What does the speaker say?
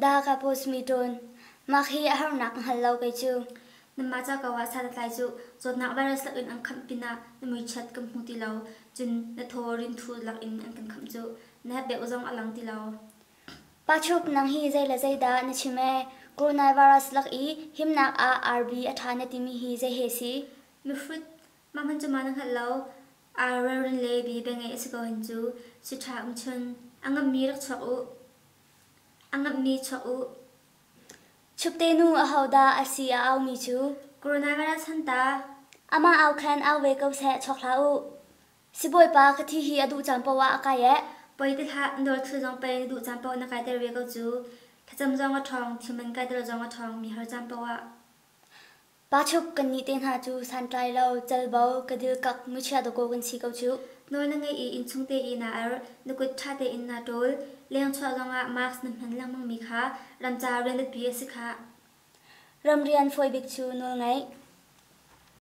Da ka post mi tawn. Mah hi a harnak ka hngal lo kei cu. Nanmah ca ko ah san a tlai cuh. Zawtnak virus lakin an khamh pinah na muichiat kan hmu ti lo. Cun na thaw rinthu lakin an kan khamh cuh. Na hepbeuh zong a lang ti lo. Pa Chup, nang hi zei le zei dah na chim ee? Coronavirus lak i himnak ah RB a ṭha na timi hi zei he si? Mihrut, mah hmanh cu ma na hngalh lo. Ar relrin le bi bia ngeih a si ko hen cu. Si ṭha um chun. A ngammi rak chuak u. A ngamhmi chuak u. Chupte nu ahodah a si a aumi cu? Coronavirus han ta. Amah au khan au ve ko seh, chuak hlah u. Sibawipa ka thi hi a duh caan paoh ah a kai eh. Poi ti hlah, na dawr thil zong pei na duh caan paoh na kaiter ve ko cu. Thlacam zong a ṭhawng, thil man kaiter zong a ṭhawng, mi har caan paoh ah. Pa Chup, kannih te hna cu santlai lo, calbo, kadilkak, muchia dawkaw kan si ko cuh. Nawl na ngeih i innchung te i naa erh, na kut ṭha tein naa ṭawl, leng chuah zongah mask na hman lengmangmi kha ramca rian biapi a si khah. Ramrian fawi bik cu nawl ngeih.